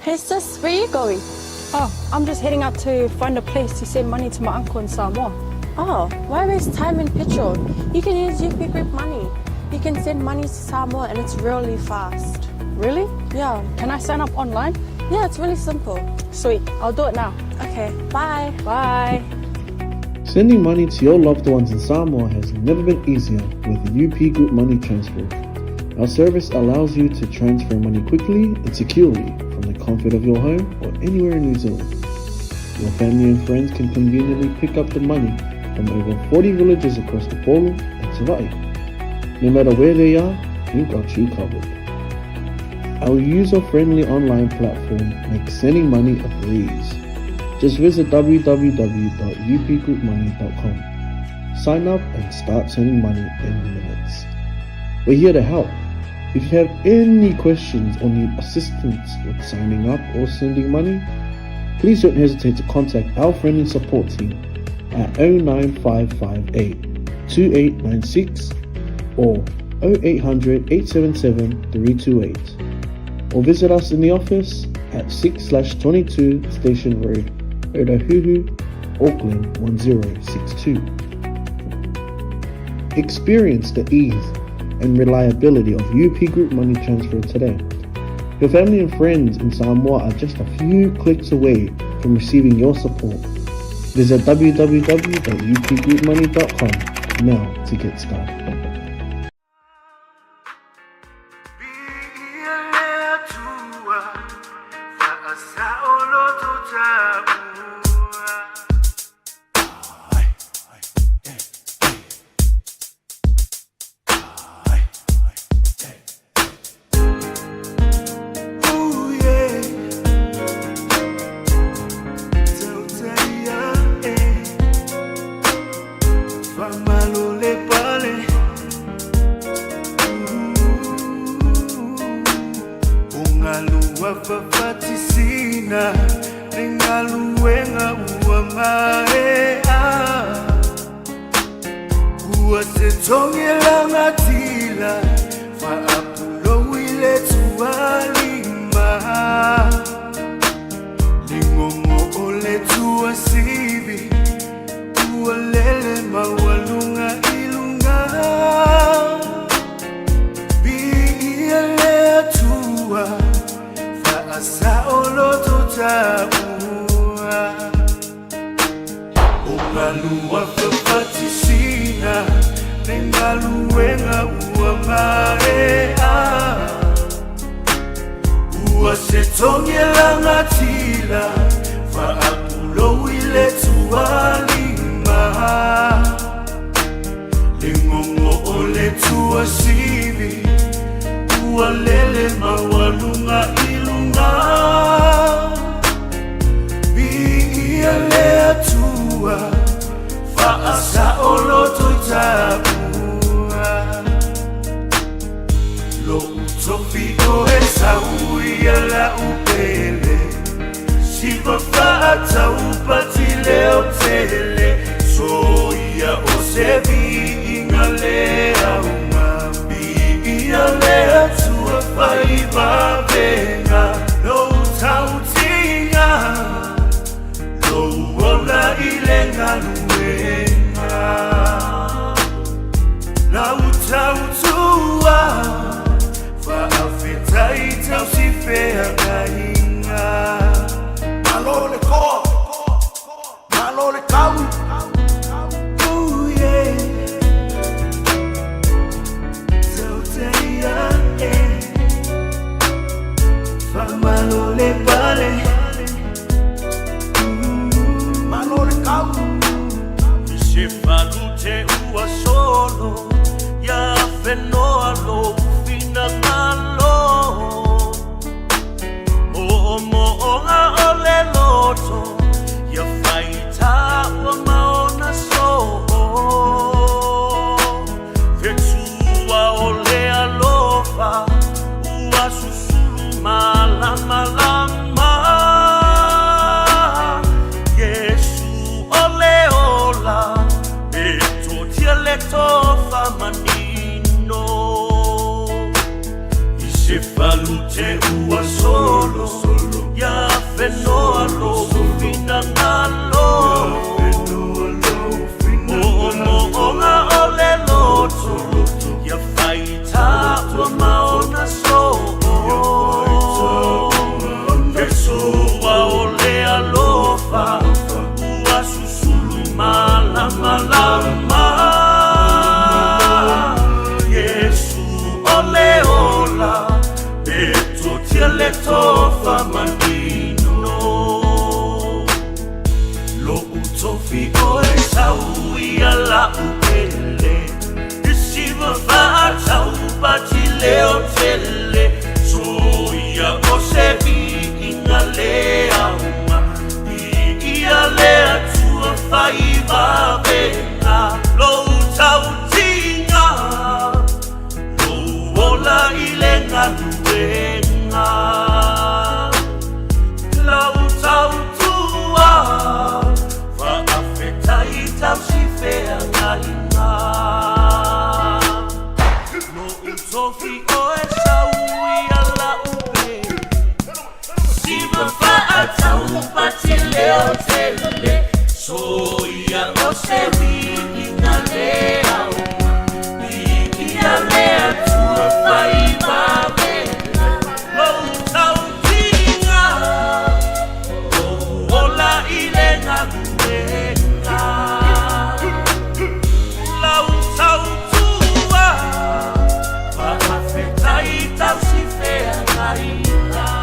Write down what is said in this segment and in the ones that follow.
Hey sis, where you going? Oh, I'm just heading out to find a place to send money to my uncle in Samoa. Oh, why waste time and petrol? You can use UP Group Money. You can send money to Samoa and it's really fast. Really? Yeah. Can I sign up online? Yeah, it's really simple. Sweet, I'll do it now. Okay, bye. Bye. Sending money to your loved ones in Samoa has never been easier with UP Group Money Transfer. Our service allows you to transfer money quickly and securely from the comfort of your home or anywhere in New Zealand. Your family and friends can conveniently pick up the money from over 40 villages across Upolu and Savaii. No matter where they are, we've got you covered. Our user-friendly online platform makes sending money a breeze. Just visit www.upgroupmoney.com. Sign up and start sending money in minutes. We're here to help. If you have any questions or need assistance with signing up or sending money, please don't hesitate to contact our friendly support team at 09558 2896 or 0800 877 328 or visit us in the office at 6/22 Station Road, Otahuhu, Auckland 1062. Experience the ease and reliability of UP Group Money Transfer today. Your family and friends in Samoa are just a few clicks away from receiving your support. Visit www.upgroupmoney.com now to get started. Tofa manino. lou finagalo. Mo'omo'oga o le loto, ia faitau ma ona soo. Iesu o le alofa, ua susulu malamalama. Iesu o le ola, e totia le tofa manino. Lo'u tofi oe sau ia la'u pele, Siva fa'atau pati leo tele, Soia o se viiga le aoga, Viia le Atua fai vavega. Lou tautiga, lou ola i le galuega. Lau tautua, faafetai tausi feagaiga. Lo'u tofi oe sau ia la'u pele, Siva fa'atau pati leo tele, Soia o se viiga le aoga, Viia le Atua fai vavega. Lou tautiga, lou ola i le galuega. Lau tautua, faafetai tausi feagaiga.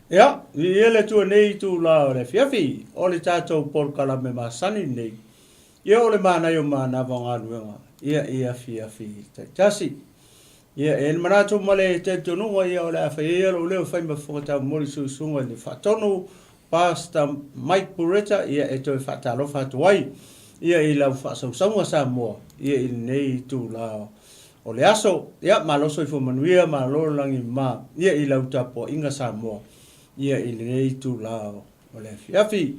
Ia, viia le Atua nei itulā o le afiafi, o le tatou polokalame masani lenei. Ia, o le manaia o manava o galuega, ia, i afiafi taitasi. Ia, e i ai le manatu ma le talitonuga, ia, o le a fai ai ia lou leo e fai ma fofoga taumoli susuga i le faatonu, Pastor Mike Bureta, ia, e toe faatalofa atu ai, ia, i lau faasausauga Samoa, ia, i lenei itulā o le aso. Ia, malo soifua manuia, malo le lagi mama, ia, i lau tapuaiga Samoa, ia, i lenei itula o le afiafi.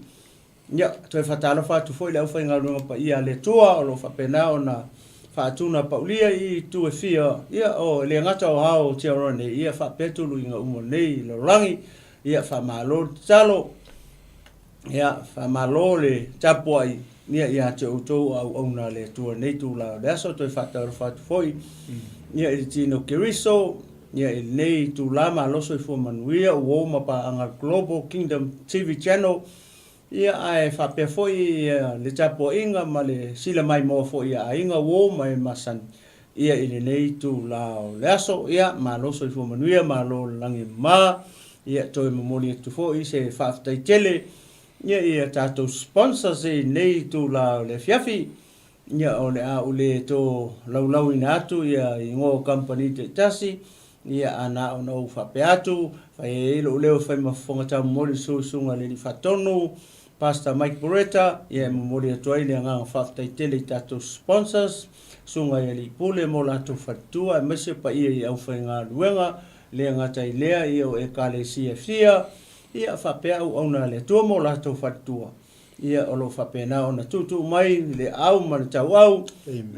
Ia, toe faatalofa atu foi i le aufaigaluega paia a le Atua o lo o faapena ona faatuna paulia i itu e fia, ia, o, e le gata o ao o Aotearoa nei, ia, faapea tuluiga uma o lenei lalolagi. Ia, faamalo le tatalo. Ia, faamalo le tapuai ia ia te outou o auauna a le Atua i lenei itula o le aso. Toe faatalofa atu foi ia i le tino Keriso, ia i lenei itula, malo soifua manuia, uo ma paaga Global Kingdom TV Channel, ia ae faapea foi ia le tapuaiga ma le sila maimoa foi a aiga uo ma e masani ia i lenei itula o le aso. Ia, malo soifua manuia, malo le lagi e mama. Ia, toe momoli atu foi se faafetai tele ia i a tatou sponsors i lenei itula o le afiafi. Ia, o le a ou le to laulauina atu ia igoa o kamupani taitasi, ia, a na ona ou faapea atu, fai ai lou leo e fai ma fofoga taumomoli i le susuga i le Alii Faatonu, Pastor Mike Bureta, ia e momoli atu ai le agaga faafetai tele i tatou sponsors, Susuga i Alii Pule mo latou faletua aemaise paia i aufaigaluega, le gata i lea ia o Ekalesia e fia, ia faapea auauna a le Atua mo latou faletua, ia o lo o faapena ona tuutuu mai le au ma le tauau,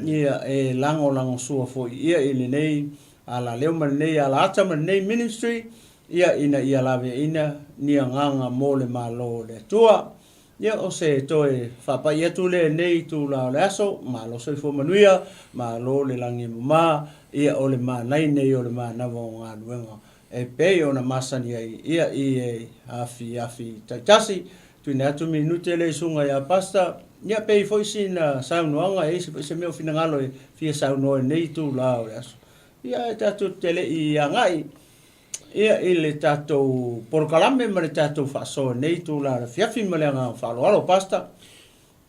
ia e lagolagosua foi ia i lenei alaleo ma lenei alaata ma lenei ministry, ia ina ia laveaina ni agaga mo le Malo o le Atua. Ia, o se toe faapai atu lea i lenei itula o le aso, malo soifua manuia, malo le lagi e mama, ia o le manai nei o le manava o galuega e pei ona masani ai ia i afiafi taitasi. Tuuina atu minute lea i susuga ia Pastor, ia pe i foi sina saunoaga, e i ai foi se mea o finagalo e fia saunoa i lenei itula o le aso. Ia ae tatou te le i agai Ia, i le tatou polokalame ma le tatou faasoa i lenei itula afiafi ma le agaga faaaloalo, Pastor.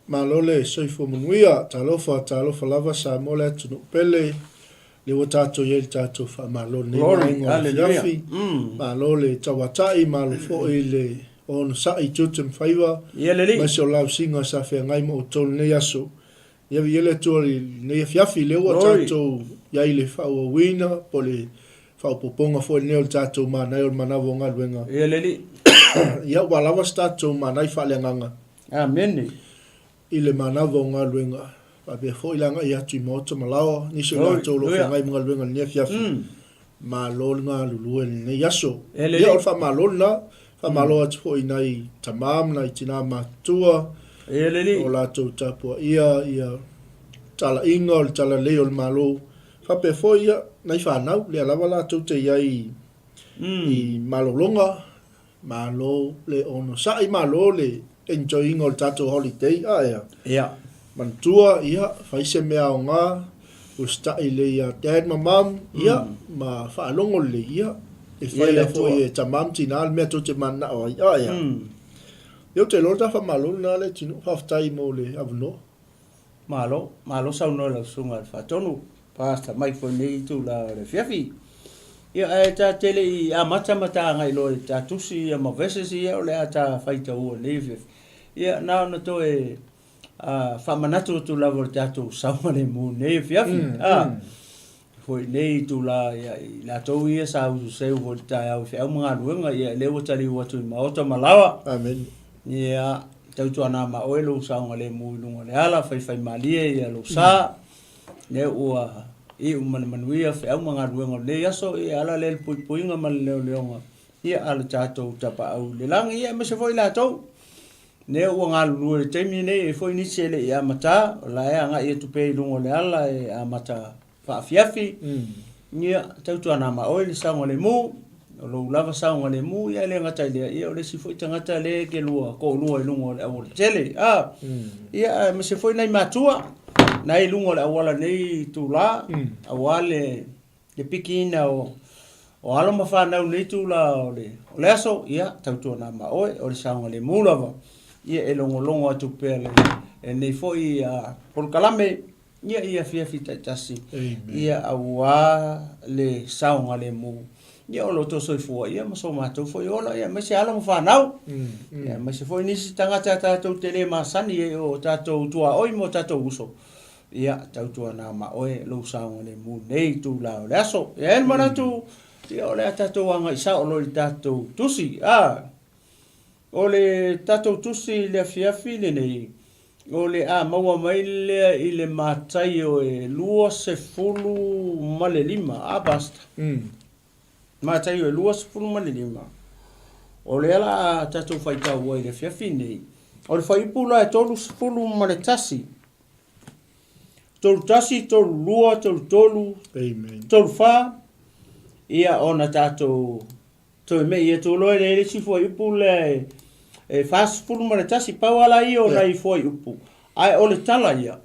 Malo le soifua manuia, talofa, talofa lava Samoa le atunuu pele, lea ua tatou i ai i le tatou faamalo i lenei Glory, vaega o le hallelujah. afiafi. Malo le tauatai, malo foi le Onosai i tiute ma faiva, Ia le Alii. aemaise o lausiga sa feagai ma outou i lenei aso. Ia viia le Atua i lenei afiafi, lea ua Glory. tatou i ai i le faaauauina po o le faaopoopoga foi lenei o le tatou manaia o le manava o galuega. Ia le Alii. Ia ua lava se tatou manaia faaleagaga. Amene. I le manava o galuega, faapea foi le agai atu i maota ma laoa, nisi o i latou o lo o feagai ma galuega i lenei afiafi. Malo le galulue i lenei aso. Ia, o le faamalo lena. Faamalo atu foi i nai tama ma nai tina matutua o latou tapuaia ia talaiga o le talalelei o le Malo. Faapea foi ia nai fanau, lea lava latou te i ai i malologa Malo le onosai, malo le enjoy ina o le tatou holiday a ea? Ia. Manatua, ia, fai se mea aoga, usitai lelei ia dad ma mum, ia, ma faalogo lelei, ia, e fai lava foi e tama ma tina le mea tou te mananao ai, a ea? Ia ou te iloa o le ta faamalo lena le atunuu, faafetai mo le avanoa. Malo, malo saunoa i lau Susuga i le Faatonu, Pastor Mike foi i lenei itula o le afiafi. Ia ae ta te le i amata ma ta agai loa i ta tusi ia ma verses ia o le a ta faitaua i lenei afiafi. Ia na ona toe faamanatu atu lava o le tatou saogalemu i lenei afiafi. Foi i lenei itula ia i latou ia sa ususeu foi i le taeao i feau ma galuega ia lea ua taliu atu i maota ma laoa. Amen. Ia tautuana ma oe lou saogalemu i luga o le ala, faifaimalie ia lou sa. Lea ua iu ma le manuia feau ma galuega o lenei aso, ia ala lea le puipuiga ma le leoleoga ia a le tatou Tapaau i le lagi, ia aemaise foi latou lea ua galulue i le taimi lenei, e i ai foi nisi e le i amata, o la e agai atu pea i luga o le ala e amata faafiafi, ia, tautuana ma oe le saogalemu, o lou lava saogalemu, ia e le gata i lea, ia o le isi foi tagata lea e te lua toalua i luga o le aualatele, a, ia, aemaise foi nai matua, na i luga o le auala nei itula, aua le le pikiina o o alo ma fanau i nei itula o le o le aso, ia, tautuana ma oe, o le saogalemu lava, ia e logologo atu pea lenei foi polokalame. Ia i afiafi taitasi, ia aua le saogalemu, ia o lo outou soifua ia ma so matou foi ola, ia aemaise alo ma fanau, ia aemaise foi nisi tagata tatou te le masani ai o tatou tuaoi ma o tatou uso, ia tautuana ma oe lou saogalemu nei itula o le aso. Ia e i ai le manatu, ia o le a tatou agai sao loa i le tatou tusi, a. O le tatou tusi i le afiafi lenei, o le a maua mai lea i le Mataio e 25, a Pastor? Mataio e 25. O lea la a tatou faitau ai i le afiafi nei. O le fuaiupu la e 31. 31, 32, 33, 34, ia ona tatou Toe mei atu loa e le isi fuaiupu lea e 41, pau lava la ia o nai fuaiupu, ae o le tala ia,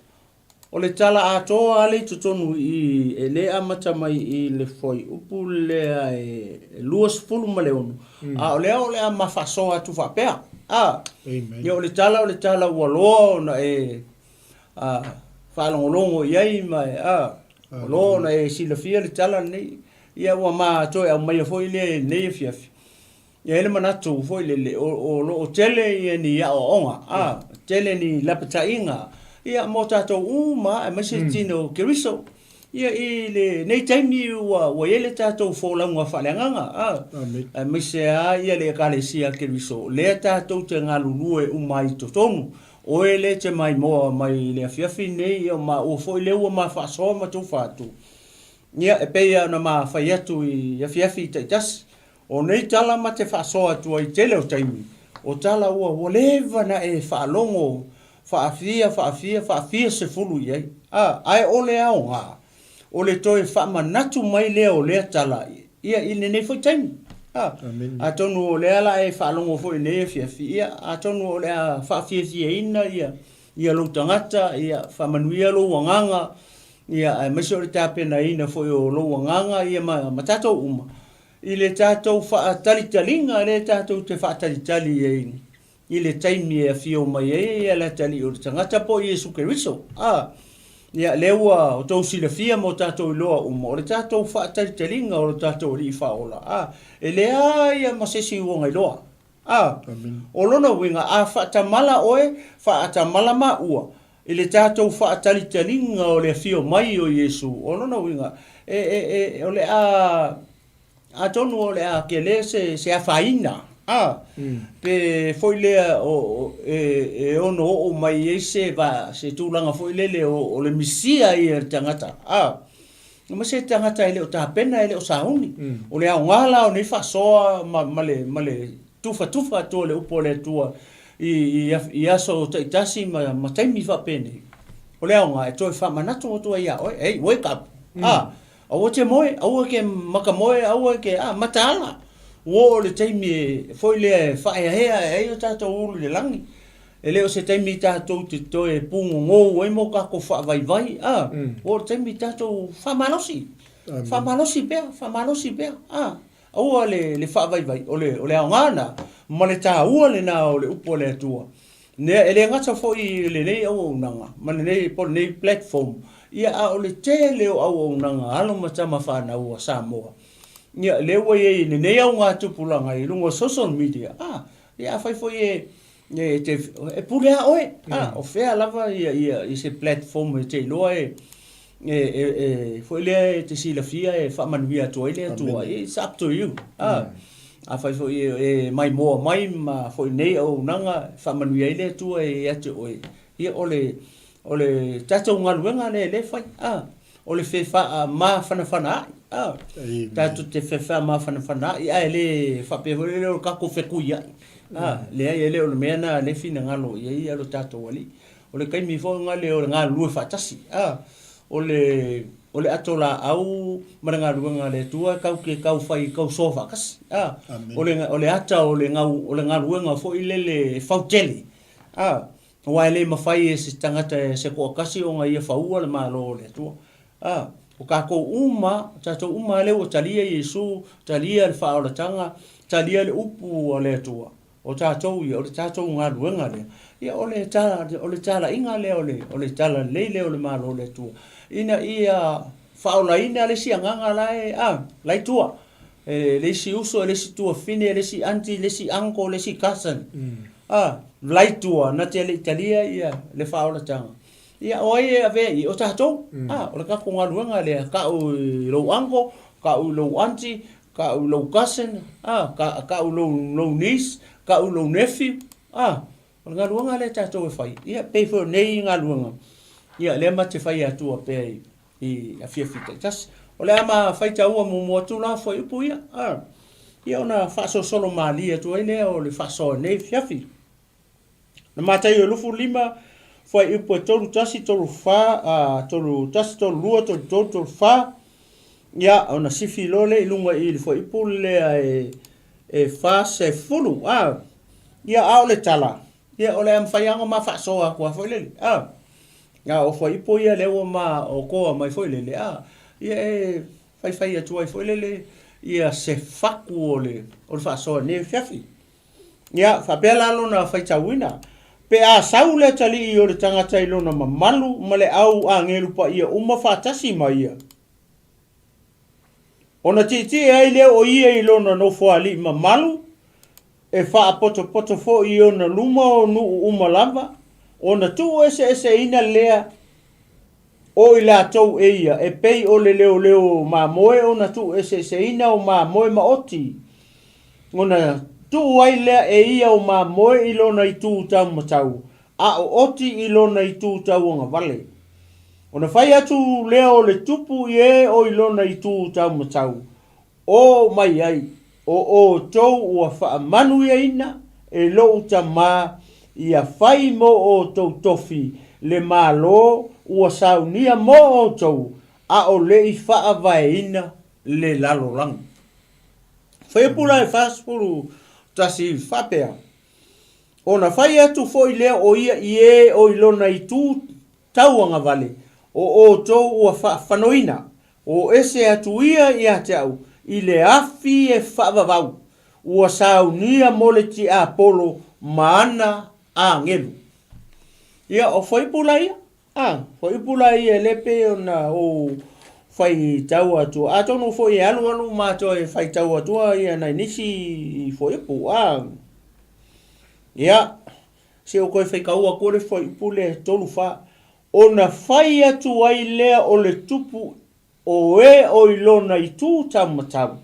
o le tala atoa lava lea i totonu i i, e le amata mai i le fuaiupu lea e 26, a o lea o le a ma faasoa atu faapea, a, ia o le tala o le tala ua loa ona e faalogologo i ai ma e, a, ua loa ona e silafia le tala lenei. Ia ua ma toe aumaia foi lea i lenei afiafi. E i ai le manatu foi lele, o lo o tele ia ni aoaoga, a, tele ni lapataiga, ia mo tatou uma aemaise le tino o Keriso. Ia i lenei taimi ua i ai le tatou folauga faaleagaga, a, aemaise lava ia le Ekalesia a Keriso, lea tatou te galulue uma ai i totonu. Oe lea e te maimoa mai i le afiafi lenei, ia o maua foi lea ua ma faasoa ma tufa atu. Ia, e pei lava ona ma fai atu i afiafi taitasi, o nei tala ma te faasoa atu ai i tele o taimi, o tala ua ua leva na e faalogo faafia faafia faafia sefulu i ai. A, ae o le aoga, o le toe faamanatu mai lea o lea tala, ia, i lenei foi taimi. A, atonu o lea la e faalogo foi i lenei afiafi, ia, atonu o le a faafiafiaina ia, ia lou tagata, ia, faamanuia lou agaga, Ia, aemaise o le tapenaina foi o lou agaga ia ma, ma tatou uma, i le tatou faatalitaliga lea tatou te faatalitali ai i le taimi e afio mai ai ia le Atalii o le tagata po o Iesu Keriso. A, ia, lea ua outou silafia ma o tatou iloa uma, o le tatou faatalitaliga o lo tatou Alii Faaola, a, e leai lava ma se isi ua gailoa. A, o lona uiga, a faatamala oe, faatamala maua, i le tatou faatalitaliga o le afio mai o Iesu, o lona uiga, e, e, e, o le a, atonu o le a tele se, se afaina, a, pe foi lea o, o, e, e ono oo mai ai se, va, se tulaga foi lele o, o le misia ia le tagata, a, ma se tagata e le o tapena, e le o sauni. O le aoga la o nei faasoa ma, ma le, ma le tufatufa atu o le upu a le Atua i, i, i aso taitasi ma, ma taimi faapenei. O le aoga e toe faamanatu atu ai iā oe, hey, wake up, a, aua te moe, aua ke makamoe, aua ke, a, mataala. Ua oo le taimi e, foi lea e faaeaea ai o tatou ulu i le lagi. E le o se taimi tatou te toe pugogou ai mo tatou faavaivai, a, ua oo le taimi tatou faamalosi, faamalosi pea, faamalosi pea, a, aua le, le faavaivai, o le, o le aoga lena, ma le taua lena o le upu a le Atua. Nea, e le gata foi i lenei auaunaga, ma lenei, po o lenei platform, ia, a o le tele o auaunaga a alo ma tama fanau a Samoa, ia, lea ua i ai i lenei augatupulaga i luga o social media, a, ia, afai foi e, E, te, e pule a oe. A, o fea lava ia, ia, i se platform e te iloa e, e, e, e foi lea e te silafia e faamanuia atu ai le Atua. It's up to you. A, afai foi e, e maimoa mai ma foi nei auaunaga e faamanuia ai le Atua e ia te oe. Ia, o le, o le tatou galuega lea lea e fai. A, o le fefaamafanafana ai, a, tatou te fefaamafanafana ai, ae le faapea foi lele o le tatou fetuiai, a, leai, e le o le mea na le finagalo i ai lo tatou Alii. O le taimi foi lena o le galulue faatasi, a, o le, o le ato laau ma le galuega a le Atua tatou te tau fai tausoa faatasi, a, o le, o le ata o le gau, o le galuega foi lele e fautele, a, Aua e le mafai e se tagata e se toatasi ona ia faua le Malo o le Atua. A, o tatou uma, o tatou uma lea ua talia Iesu, talia le faaolataga, talia le upu a le Atua, o tatou ia, o le tatou galuega lea, ia o le tala, o le talaiga lea o le, o le talalelei lea o le Malo o le Atua, ina ia faaolaina le isi agaga la e, a, la i tua. E le isi uso, e le isi tuafine, e le isi aunty, le isi uncle, le isi cousin. A, lai tua, na te le i talia ia le faaolataga. Ia, o ai e avea i, o tatou. A, o le tatou galuega lea, ka'u i lou uncle, ka'u i lou aunty, ka'u i lou cousin, a, ka'u i lou, lou niece, ka'u i lou nephew. A, o le galuega lea tatou e fai. Ia, pei foi o nei galuega, ia, lea ma te fai atua pea i, i afiafi taitasi. O le a ma faitaua muamua atu la fuaiupu ia, a, ia ona faasolosolo malie atu ai lea o le faasoa i lenei afiafi. Na Mataio e 25, fuaiupu e 3 1, 3 4, a, 3 1, 3 2, 3 3, 3 4, ia, ona sifi loa lea i luga i le fuaiupu lea e, e 40, a, ia, a o le tala, ia, o le a mafai lava ona ma faasoa atu lava foi lele, a. A o fuaiupu ia lea ua ma okoa mai foi lele, a, ia e faifai atu ai foi lele ia se fatu o le, o le faasoa i lenei afiafi. Ia, faapea la lona faitauina, Pe a sau le atalii o le tagata i lona mamalu ma le au agelu paia uma faatasi ma ia, ona tietie ai lea o ia i lona nofoalii mamalu, E faapotopoto foi i ona luma o nuu uma lava, ona tuueseeseina lea o i latou e ia, e pei o le leoleo mamoe ona tuueseeseina o mamoe maoti, ona tuu ai lea e ia o mamoe i lona itu taumatau, a o oti i lona itu tauagavale. Ona fai atu lea o le tupu i e o i lona itu taumatau, Oo mai ai, o outou ua faamanuiaina e lou Tama ia fai mo outou tofi le Malo ua saunia mo outou, a o le i faavaeina le lalolagi. Fuaiupu la e 41 faapea, Ona fai atu foi lea o ia i e o i lona itu tauagavale, o outou ua faafanoina, o ese atu ia ia te au i le afi e faavavau, ua saunia mo le tiapolo ma ana agelu. Ia, o fuaiupu la ia, a, fuaiupu la ia e le pei ona ou faitau atu, atonu foi e alualu ma toe faitau atua ia nai nisi fuaiupu, a. Ia, se i ou toe faitau atu le fuaiupu lea e 3 fa. Ona fai atu ai lea o le tupu o e o i lona itu taumatau,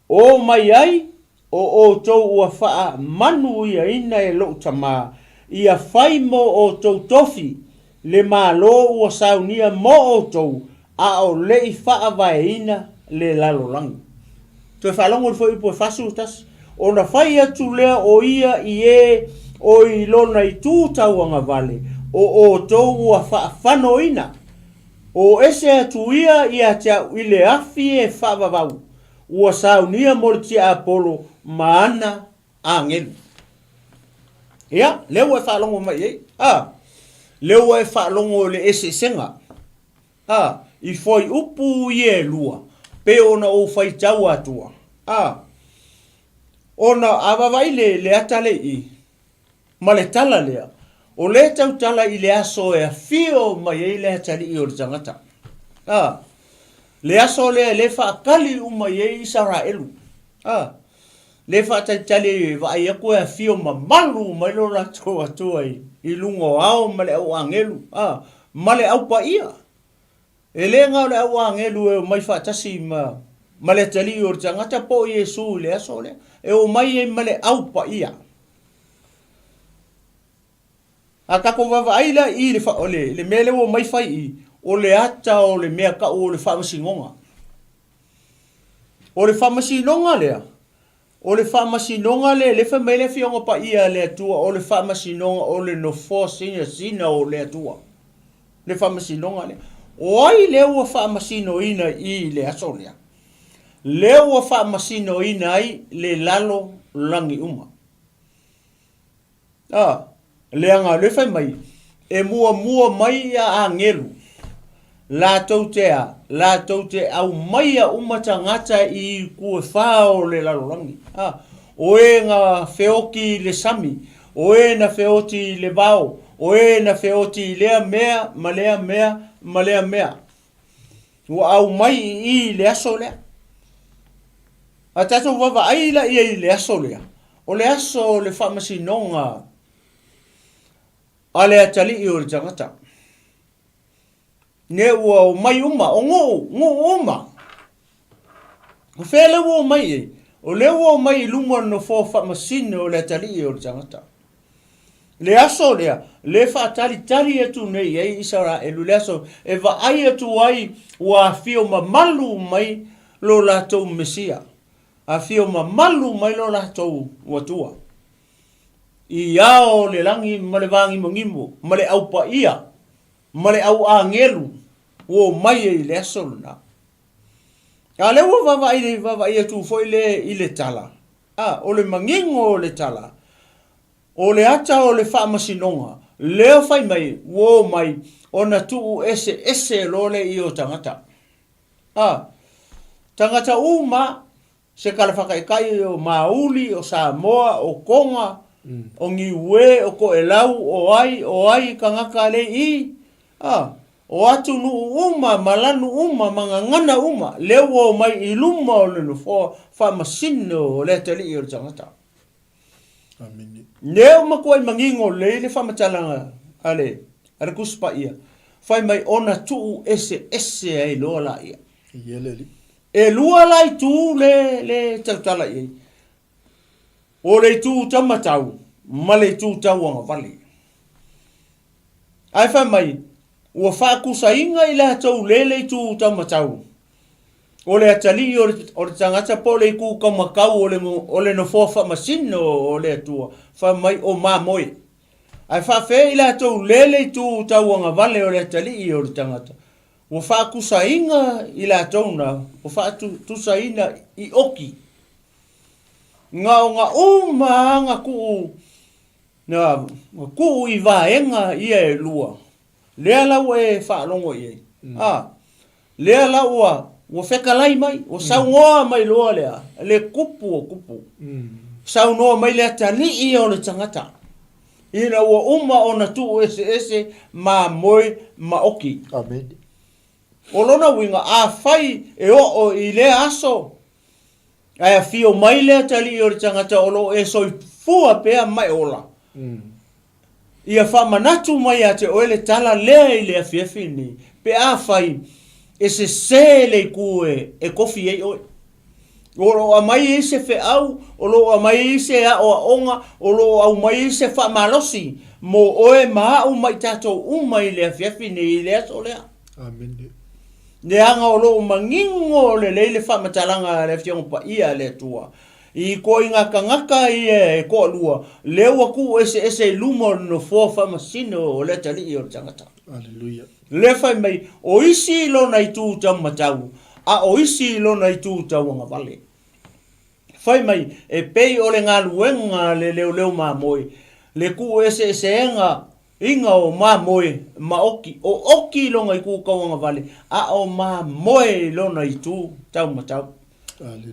o mai ai o outou ua faamanuiaina e lou Tama, ia fai mo outou tofi le Malo ua saunia mo outou, a o le i faavaeina le lalolagi. Toe faalogo i le fuaiupu e 41, Ona fai atu lea o ia i e o i lona itu tauagavale, o outou ua faafanoina, o ese atu ia ia te au i le afi e faavavau, ua saunia mo le tiapolo ma ana agelu. Ia, lea ua e faalogo mai i ai, a, lea ua e faalogo i le eseesega, a, i fuaiupu ia e lua, pei ona ou faitau atua, a, ona a vaavaai le, le ata lea i i, Ma le tala lea, o lea e tautala i le aso e afio mai ai le atalii o le tagata. A, le aso lea e le faatali uma i ai Isaraelu. A, le faatalitali e vaai atu e afio mamalu mai lo latou Atua i, i luga o ao ma le au agelu, a, ma le au paia. E le na o le au agelu e omai faatasi ma, ma le atalii o le tagata po o Iesu i le aso lea, e omai ai ma le au paia. A tatou vaavaai la i le, le, le mea lea ua omai fai i, o le ata o le mea tau o le faamasinoga. O le faamasinoga lea, o le faamasinoga lea, lea fai mai le Afioga Paia a le Atua, o le faamasinoga o le nofoa sinasina o le Atua. Le faamasinoga lea. O ai lea ua faamasinoina i le aso lea? Lea ua faamasinoina ai le lalo lagi uma. A, leaga o lea fai mai, e muamua mai ia agelu, latou te a, latou te aumaia uma tagata i itu e fa o le lalolagi. A, o e na feoti i le sami, o e na feoti i le vao, o e na feoti i lea mea, ma lea mea, ma lea mea. Ua aumai i i i le aso lea. A tatou vaavaai la i ai i le aso lea, o le aso o le faamasinoga a le atalii o le tagata. Ne ua omai uma, o nuu, nuu uma. O fea lea ua omai i ai? O lea ua omai i luma o le nofoa faamasino o le atalii o le tagata. Le aso lea, le faatalitali atu nei i ai Isaraelu, le aso e vaai atu ai ua afio mamalu mai lo latou Mesia, afio mamalu mai lo latou Atua. I ao le lagi ma le vāgimogimo, ma le au paia, ma le au āgelu, ua omai ai i le aso lena. A lea ua vaavaai, vaavaai atu foi le i le tala, a, o le manino o le tala, o le ata o le faamasinoga, lea fai mai, ua omai ona tuu eseese loa le i o tagata. A, tagata uma, se tala faataitai o Mauli, o Samoa, o Tonga, o Niue, o Toelau, o ai, o ai tagata le i, a, o atunuu uma ma lanu uma ma gagana uma, lea ua omai i luma o le nofoa faamasino o le atalii o le tagata. Amene. Lea ua matuai manino lelei le faamatalaga a le, a le Tusi Paia, fai mai ona tuu eseese ai loa laia. Ia le Alii. E lua la itu le, le tautala i ai. O le itu taumatau ma le itu tauagavale. Ae fai mai, ua faatusaina i latou le le itu taumatau. O le atalii o le, o le tagata po o le itu taumatau o le, o le nofoa faamasino o le Atua, fai mai o mamoe. Ae faafea i latou le le itu tauagavale o le atalii o le tagata, Ua faatusaina i latou na, ua faatusaina i oki. Na o na uma lava na tuu, na tuu i vaega ia e lua, lea la ua e faalogo i ai. A, lea la ua, ua fetalai mai, ua saunoa mai loa lea, le tupu o tupu. Saunoa mai le atalii o le tagata. Ina ua uma ona tuu eseese mamoe ma oki. Amene. O lona uiga, afai e oo i lea aso, ae afio mai le atalii o le tagata o lo o e soifua pea ma e ola, Ia faamanatu mai ia te oe le tala lea i le afiafi lenei, pe afai e sese le itu e kofi ai oe. O lo o aumai ai se feau, o lo o aumai ai se aoaoga, o lo o aumai ai se faamalosi mo oe ma au ma i tatou uma i le afiafi nei i le aso lea. Amene. Leaga o lo o manino lelei le faamatalaga a le Afioga Paia a le Atua i ituaiga tagata ia e toalua, lea ua tuu eseese i luma o le nofoa faamasino o le atalii o le tagata. Aleluia. Lea fai mai, o isi i lona itu taumatau, a o isi i lona itu tauagavale. Fai mai, e pei o le galuega a le leoleo mamoe, le tuueseeseega iga o mamoe ma oki, o oki i lona itu tauagavale, a o mamoe i lona itu taumatau.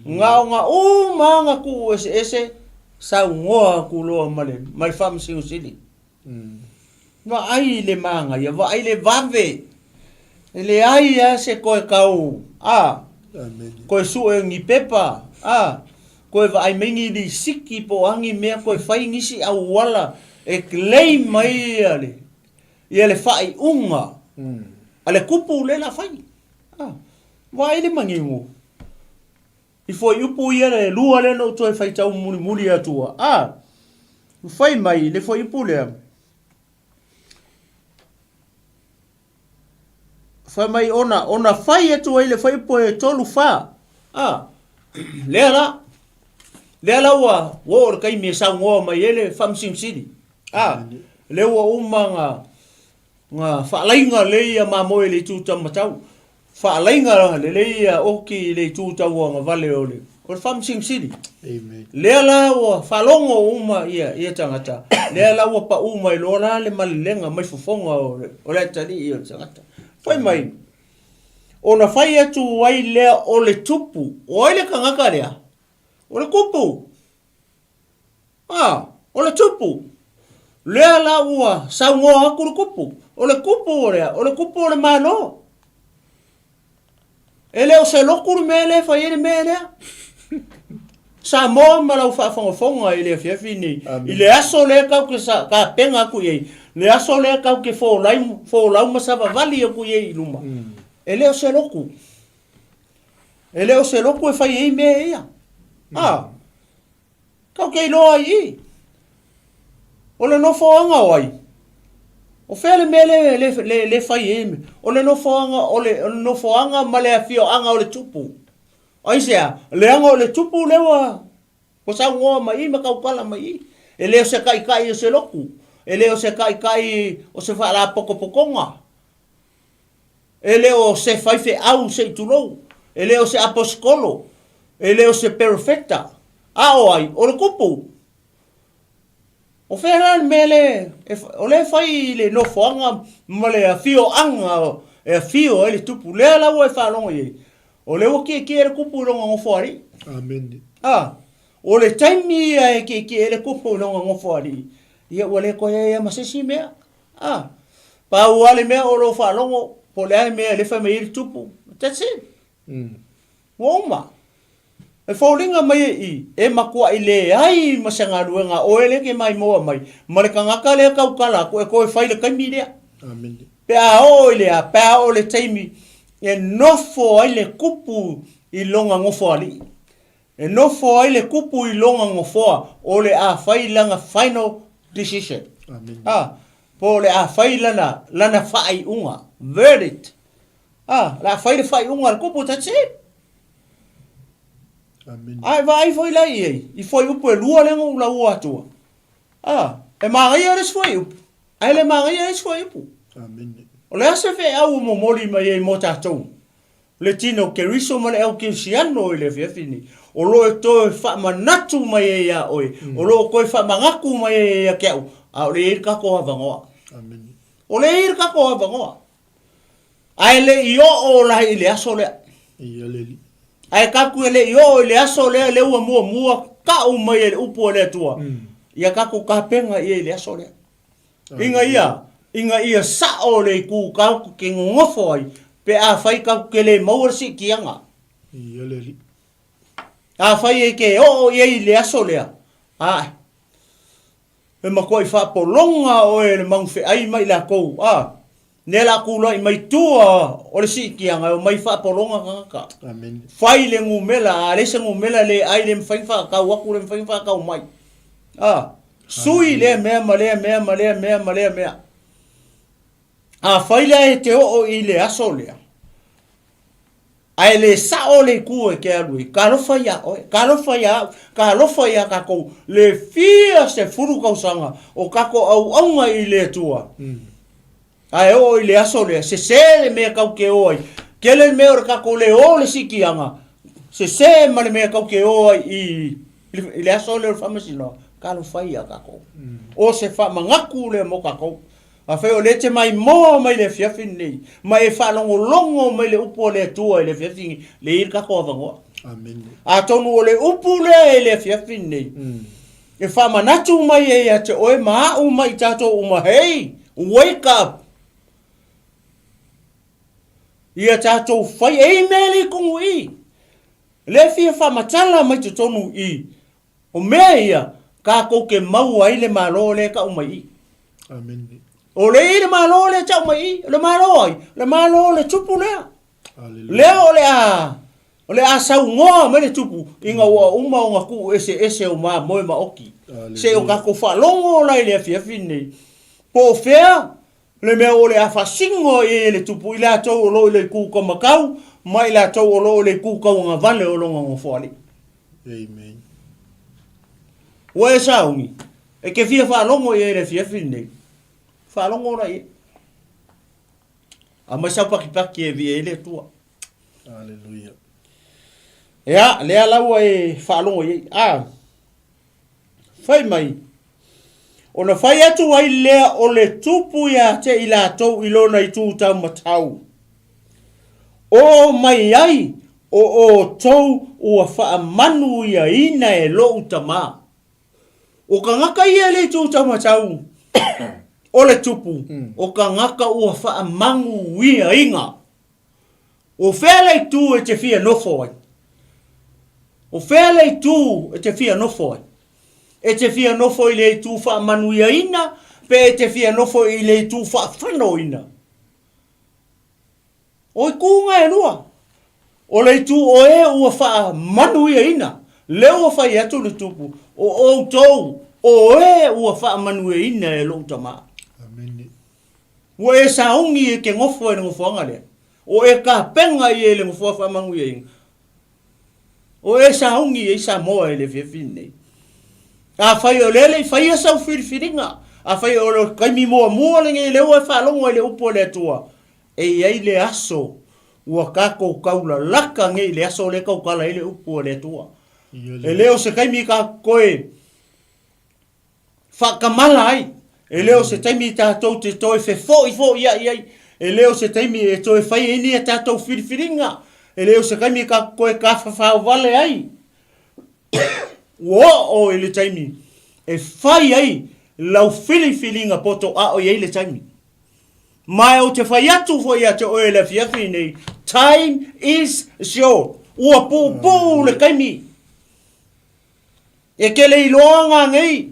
Na ona uma lava na tuueseese, saunoa atu loa ma le, ma le Faamasino Sili. Vaai i le manaia, vaai le vave. E leai lava se toe tau, a, toe sue ni pepa, a, toe vaai mai ni lisiti po o a ni mea, toe fai nisi auala e claim ai ia le, ia le faaiuga a le kupu lea o le a fai. A, vaai le manino. I fuaiupu ia e lua lea na ou toe faitau mulimuli atua. A, fai mai le fuaiupu lea, fai mai ona, ona fai atu ai le fuaiupu e 3, 4. A, lea la, lea la ua ua oo le taimi e saunoa mai ai le Faamasino Sili. A, lea ua uma na Nga faalaiga lelei ia mamoe i le itu taumatau, faalaiga lelei ia oki i le itu tauagavale o le o le faamasimasili. Amen. Lea la ua faalogo uma ia ia tagata, lea la ua pau mai loa la le malelega mai fofoga o le o le atalii o le tagata. Fai mai, ona fai atu ai lea o le tupu, o ai le tagata lea? O le tupu. A, o le tupu. Lea la ua saunoa atu le tupu. O le tupu o lea, o le tupu o le Malo. E le o se lotu le mea lea e fai ai le mea lea. Samoa ma lau faafogafoga i le afiafi nei, i le aso lea tatou te tapena atu i ai, le aso lea tatou te folau, folau ma savavali atu i ai i luma, e le o se lotu. E le o se lotu e fai ai mea ia. A, Tatou te iloa ai i i. O le nofoaga o ai? O fea le mea le, le, le, le fai ai? O le nofoaga, o le, o le nofoaga ma le afioaga o le tupu. Aisea? Leaga o le tupu lea ua, ua saunoa mai i ma tautala mai i. E le o se taitai o se lotu. E le o se taitai o se faalapotopotoga. E le o se faifeau se i tulou, e le o se aposetolo, e le o se perofeta, a o ai? O le kupu. O fea la le mea le, o lea e fai i le nofoaga ma le afioaga e afio ai le tupu. Lea la ua e faalogo i ai, o lea ua kiekie le kupu i lona nofoalii. Amene. A, o le taimi ia e kiekie ai le kupu i lona nofoalii, ia ua le toe ai lava ma se isi mea. A, pau lava le mea o lou faalogo, po o le a le mea lea e fai mai ai le tupu. That's it. Ua uma. E foliga mai e i, e matuai leai ma se galuega a oe lea e te maimoa mai, ma le tagata lea e tautala atu e toe fai i le taimi lea. Amene. Pe a oo i le a, pe a oo i le taimi e nofo ai le tupu i lona nofoalii. E nofo ai le kupu i lona nofoa o le a fai lana final decision. Amene. A, po o le a fai lana, lana faaiuga, verdict. A, le a fai le faaiuga a le kupu, that's it. Amene. A e vaai foi la i ai, i fuaiupu e lua lea na ou lauoa atua. A, e manaia le isi fuaiupu, ae le manaia le isi fuaiupu. Amene. O le a se feau o momoli mai ai mo tatou? Le tino o Keriso ma le au Kerisiano i le afiafi nei, o lo o toe faamanatu mai ai iā oe, o lo o toe faamanatu mai ai ia te au, a o le i ai le tatou avanoa. Amene. O le i ai le tatou avanoa. Ae le i oo la i le aso lea. Ia le Alii. Ae tatou e le i oo i le aso lea, lea ua muamua tau mai e le upu a le Atua, ia tatou tapena i ai i le aso lea. Ina ia, ina ia sao le itu tatou te nonofo ai, pe afai tatou te le maua le siitiaga. Ia le Alii. Afai e te oo i ai i le aso lea, ae. E matuai faapologa oe e le magufeai ma i latou, a, lea la tulai mai tua o le siitiaga e omai faapologa tagata. Amene. Fai le numela, a leai se numela le ai, le mafai ona faatau atu, le mafai ona faatau mai. A, sui lea mea ma lea mea ma lea mea ma lea mea. Afai la e te oo i le aso lea, Ae le sao le itu e te alu ai. Talofa ia oe, talofa ia au, talofa ia tatou le fia sefulu tausaga o tatou auauna i le Atua. Ae oo i le aso lea, sese le mea tau te o ai. Tele le mea o le tatou le o le siitiaga, sese ma le mea tau te o ai i, i le aso lea o le faamasinoga. Talofa ia tatou. O se faamanatu lea mo tatou. Afai o lea e te maimoa mai le afiafi lenei, ma e faalogologo mai le upu a le Atua i le afiafi lenei, lea e i ai le tatou avanoa. Amene. Atonu o le upu lea i le afiafi lenei, e faamanatu mai ai ia te oe ma au ma i tatou uma, hey, wake up! Ia tatou fai, e i mea le i tonu i i. Lea e fia faamatala mai totonu i i. O mea ia, tatou te maua ai le Malo lea e tau mai i. Amene. O le i le Malo lea e tau mai i, o le Malo ai? O le Malo o le Tupu lea. Aleluia. Lea o le a, o le a saunoa mai le Tupu, ina ua uma ona tuu eseese o mamoe ma oki. Se i o tatou faalogo la i le afiafi lenei, po o fea le mea o le a faasino ai e le Tupu i latou o lo o i le itu taumatau ma i latou o lo o i le itu tauagavale o lona Nofoalii. Amen. Ua e sauni, e te fia faalogo i ai i le afiafi lenei. Faalogo la i ai. Aumai sau pakipaki e viia ai le Atua. Aleluia. Ea, lea la ua e faalogo i ai. A, fai mai, ona fai atu ai lea o le tupu ia te i latou i lona itu taumatau. Oo mai ai o outou ua faamanuiaina e lou Tama. O tagata ia e le itu taumatau o le tupu, o tagata ua faamanuiaina. O fea le itu e te fia nofo ai? O fea le itu e te fia nofo ai? E te fia nofo i le itu faamanuiaina pe e te fia nofo i le itu faafanoina? O ituga e lua. O le itu o e ua faamanuiaina, lea ua fai atu le Tupu, o outou o e ua faamanuiaina e lou Tama. Amene. Ua e sauni e te nofo i le nofoaga lea. O e tapena ia i le nofoa faamanuiaina. O e sauni i ai Samoa i le afiafi lenei. Afai o lea le i faia sau filifiliga, afai o le taimi muamua lenei lea ua e faalogo ai i le upu a le Atua, e i ai le aso ua tatou taulalaka nei i le aso lea e tautala ai le upu a le Atua. E le o se taimi tatou toe faatamala ai. E le o se taimi tatou te toe fefoifoiai ai. E le o se taimi e toe fai ai ni a tatou filifiliga. E le o se taimi tatou toe tafafao vale ai. Ua oo i le taimi e fai ai lau filifiliga poto a o i ai le taimi. Ma ou te fai atu foi ia te oe i le afiafi nei, time is short. Ua puupuu le taimi. E te le iloa ngā nei.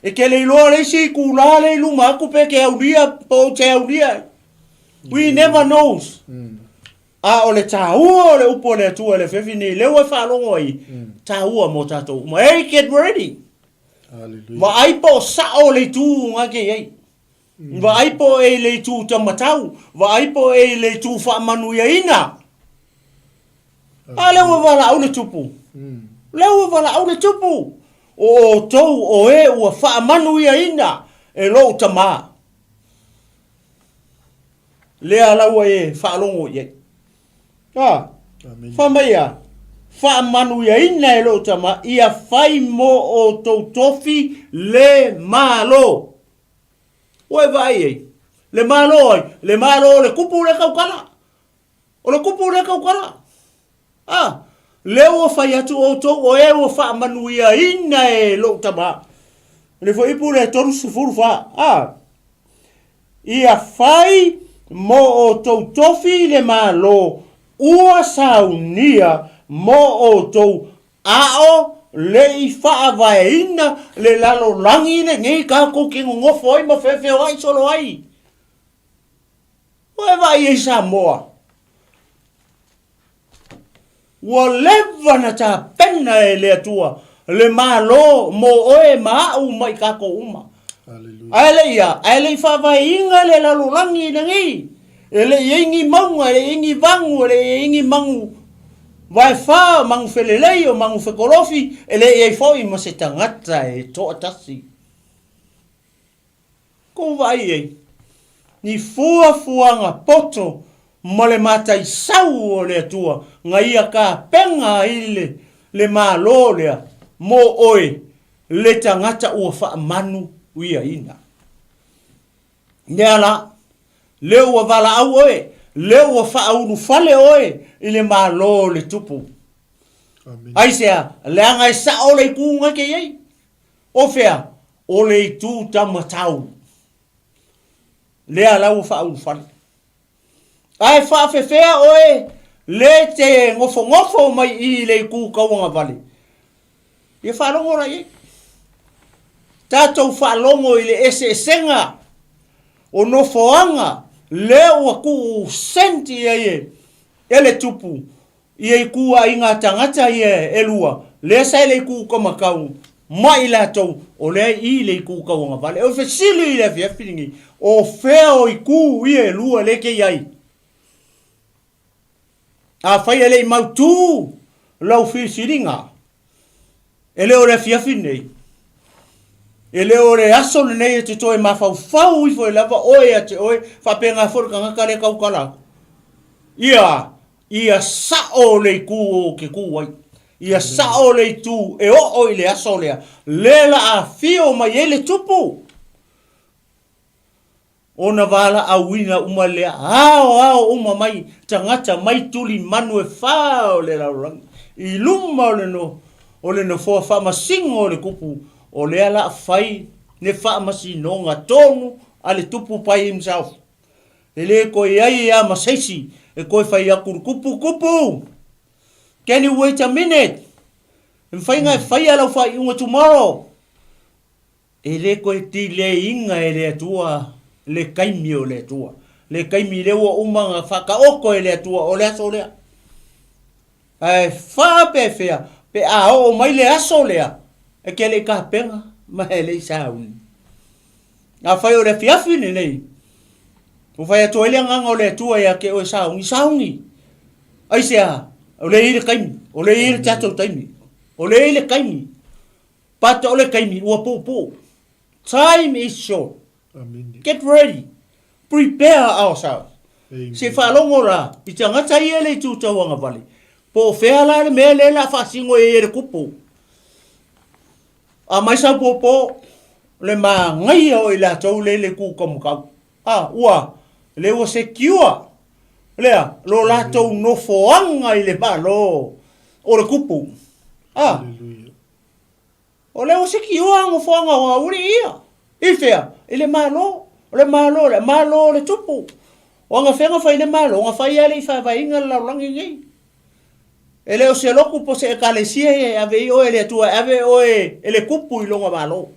E te le iloa le isi itulā lea i luma atu pe te aulia po o te aulia. We never knows. A o le tāua o le upu a le Atua i le afiafi nei, lea ua e faalogo ai, tāua mō tātou uma. Hey, get ready! Hallelujah. Vaai po o sao le itu ngā ke i ai. Vaai po o e i le itu taumatau. Vaai po o e i le itu faamanuiaina. A lea ua valaau le Tupu. Lea ua valaau le Tupu. O outou o e ua faamanuiaina e lou Tama. Lea la ua e faalogo i ai. A, fai mai a, faamanuiaina e lou Tama ia fai mo outou tofi le Malo. Ua e vaai ai, le Malo ai, le Malo o le Tupu lea tautala. O le kupu lea tautala. A, lea ua fai atu outou o e ua faamanuiaina e lou tama. Le fuaiupu lea 34. A, ia fai mo outou tofi le Malo ua saunia mo outou a o. le i faavaeina le lalolagi lenei tatou te nonofo ai ma feofeoai solo ai. Ua e vaai ai Samoa? Ua leva na tapena e le Atua le Malo mo oe ma a'u ma i tatou uma. Ae le i a? Ae le i faavaeina le lalolagi lenei. E le i i ai ni mauga, e le i i ai ni vagu, e le i i ai ni manu vaefa, o manu felelei, o manu fekolofi, e le i i ai foi ma se tagata e toatasi. Kou vaai i ai, ni fuafuaga poto ma le mataisau o le Atua na ia tapena ai le, le Malo lea mo oe le tagata ua faamanuiaina. Lea la, lea ua valaau oe, lea ua faaulufale oe i le Malo o le Tupu. Aisea? Leaga e sao le itu na te i ai. O fea? O le itu tamatau. Lea la ua faaulufale. Ae faafefea oe le te nofonofo mai i le itu tauagavale? Ia faalogo la i ai. Tatou faalogo i le eseesega o nofoaga lea ua tuu senti i ai e le tupu Ia ituaiga tagata ia e lua, lea sa i le itu kamakau ma i latou o lea i le itu tauagavale. O le fesili i le afiafi lenei, o fea o itu ia e lua lea e te i ai? Afai e le i mautu lau filifiliga, e le o le afiafi lenei, e le o le aso lenei e te toe mafaufau ifo ai lava oe ia te oe, faapena foi le tagata lea e tautala atu. Ia, Ia sao le itu ou te tu ai. Ia sao le itu e oo i le aso lea, le la afio mai ai le tupu. Ona valaauina uma lea, ao ao uma mai tagata mai tuli manu e fa o le lalolagi, i luma o le no, o le nofoa faamasino o le tupu, o lea la fai le faamasinoga tonu a le tupu by himself. E le toe i ai a ma seisi e toe fai atu le kupu, Kupu! Can you wait a minute? E mafai ona e faia lau faaiuga tomorrow. E le toe delay ina e le Atua le taimi o le Atua. Le taimi lea ua uma ona faataoto e le Atua o le aso lea. Ae faapefea pe a oo mai le aso lea e te le i tapena ma e le i sauni. Afai o le afiafi lenei, ua fai atu ai le agaga o le Atua ia te oe sauni, sauni. Aisea? O lea e i ai le taimi, o lea e i ai le tatou taimi, o lea e i ai le taimi. But o le taimi ua puupuu. Time is short. Get ready. Prepare ourselves. Se faalogo la i tagata ia le itu tauagavale. Po o fea la le mea lea la faasino i ai e le kupu. A mai sau pōpō, le māgaia o i latou le le kū kamakau. A, ua, le ua secure, lea, lo latou nofoaga i le Malo o le kupu. A, o lea ua secure nofoaga o auli ia. I fea? I le Malo. O le Malo, le Malo o le tupu. O agafea na fai le Malo, na fai lava le i faavaeina le lalolagi nei. E le o se lotu po o se ekalesia ia e ave ai oe e le Atua, e ave oe e le Tupu i lona Malo.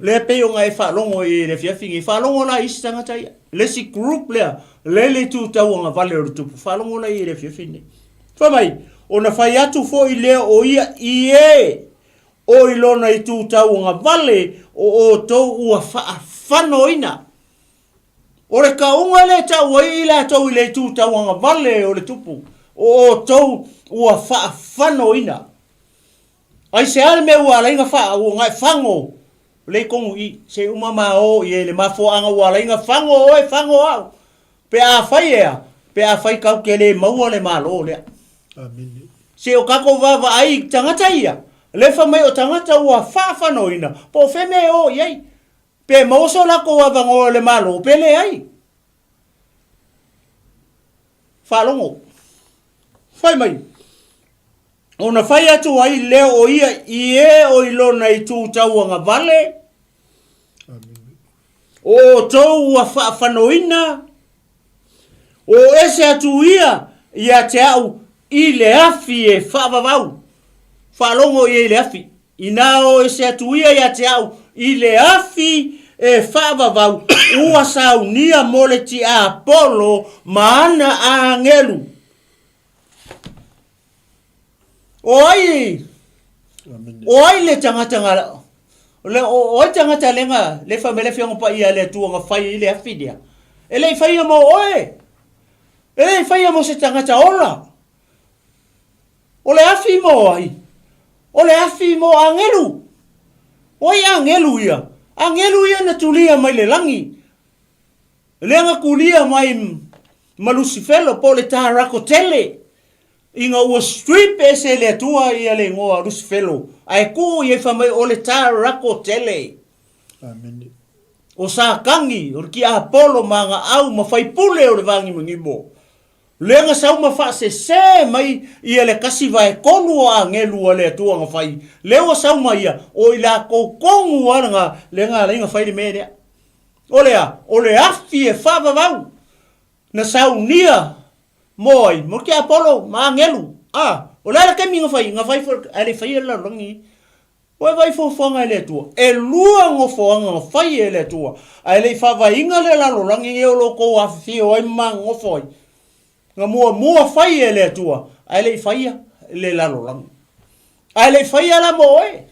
Lea e pei ona e faalogo i le afiafi nei. Faalogo la i isi tagata ia. Le isi group lea, le le itu tauagavale o le Tupu. Faalogo la i le afiafi nei. Fai mai, ona fai atu foi lea o ia i e o i lona itu tauagavale o outou ua faafanoina. O le kauga lea e tau ai i latou i le itu tauagavale o le tupu, o outou ua faafanoina. Aisea le mea ua ala ai na faa, ua na e fago le i tonu i, se i uma ma o i ai le mafuaaga ua ala ai na fago oe, fago au. Pe afai e a? Pe afai kau te le maua le Malo lea. Amene. Se o tatou vaavaai i tagata ia, le fai mai o tagata ua faafanoina, po o fea mea e o i ai. Pe maua so latou avanoa i le Malo pe leai. Faalogo. Fai mai. Ona fai atu ai lea o ia i e o i lona itu tauagavale, o outou ua faafanoina, o ese atu ia ia te au i le afi e faavavau. Faalogo i ai i le afi. Inā o ese atu ia ia te au i le afi e faavavau ua saunia mo le tiapolo ma ana agelu. O ai, o ai le tagata nga, le, o, o ai tagata le nga, le fai mai le afioga paia a le Atua nga fai ai le afi lea. E le i faia mo oe. E le i faia mo se tagata ola. O le afi mo ai? O le afi mo agelu. O ai agelu ia? Agelu ia na tulia mai le lagi. Lea na kulia mai ma Lusifelo po o le Tarako tele ina ua strip ese e le Atua ia le igoa Lusifelo ae tuu i ai fai mai o le Tarako tele. Amene. O Satani, o le tiapolo ma ana au ma faipule o le vagimagimo. Lea na sau ma faasese mai ia le kasi vaetolu o agelu a le Atua na fai, lea ua sau mai ia, o i lakou tonu lava lena, lea na ala ai na fai le mea lea. O le a? O le afi e faavavau na saunia mo ai? Mo tiapolo ma agelu. A, o le a le taimi na fai? Na fai foi, ae le i faia le lalolagi nei. Ua e vaai fuafuaga e le Atua? E lua nofoaga na fai e le Atua, ae le i faavaeina le lalolagi nei o lo outou afifio ai ma nofo ai. Na muamua fai e le Atua, ae le i faia le lalolagi. Ae le i faia la mo oe.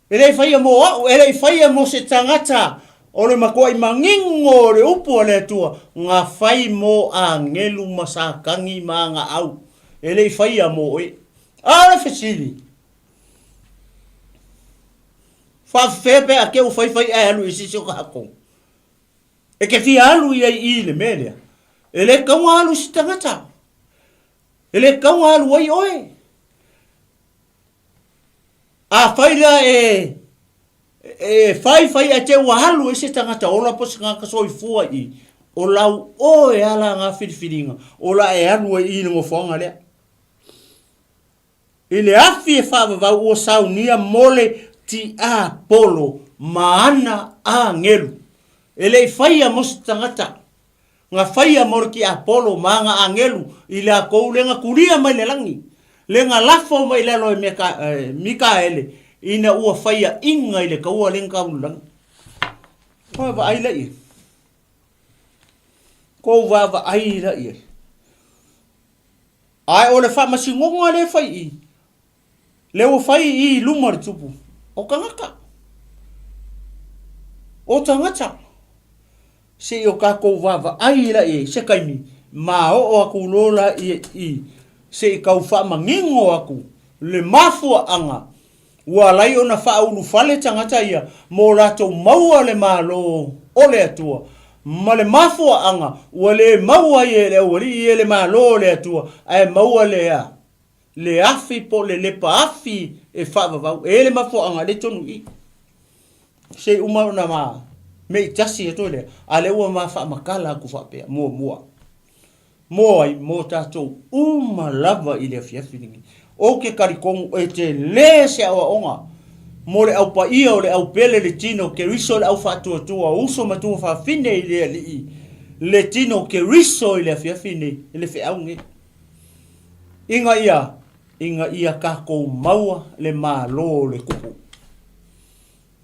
E le i faia mo au, e le i faia mo se tagata o le matuai manino o le upu a le Atua, na fai mo agelu ma Satani ma ana au. E le i faia mo oe. A o le fesili, Faafefea pe a te ua faifai ae alu i se isi o tatou. E te fia alu i ai i le mea lea. E le tatau ona alu se tagata. E le tatau ona alu ai oe. Afai la e e faifai ae te ua alu ai se tagata ola po o se tagata soifua i i, o lau oe a la na filifiliga o la e alu ai i i le nofoaga lea. I le afi e faavavau ua saunia mo le tiapolo ma ana agelu. E le i faia mo se tagata, na faia mo le tiapolo ma ana agelu i lakou le na kulia mai le lagi, le na lafo mai lalo e Mikaele ina ua faiaʻiga i le kaua le na tau i le lagi. Koe vaai la i ai. Kou vaavaai la i ai. Ae o le faamasinoga lea e fai i i, lea ua fai i i luma o le tupu, o tagata. O tagata. Se i o tatou vaavaai la i ai se taimi, ma oo atu loa la i i, se i tau faamanino atu le mafuaaga Ua ala ai ona faaulufale tagata ia mo latou maua le Malo o le Atua, ma le mafuaaga ua le maua ai e le aualii ia le Malo o le Atua, ae maua le a? Le afi po o le lepa afi e faavavau. E i ai le mafuaaga lea i totonu i i. Se i uma ona ma meitasi atu ai lea, a lea ua ma faamatala atu faapea, muamua. Mo ai, mo tatou uma lava i le afiafi lenei. Ou te talitonu e tele se aoaoga mo le au paia o le au pele le tino Keriso le au faatuatua uso matua fafine i le Alii le tino Keriso i le afiafi nei i le feau nei. Ina ia, ina ia tatou maua le malo o le kupu.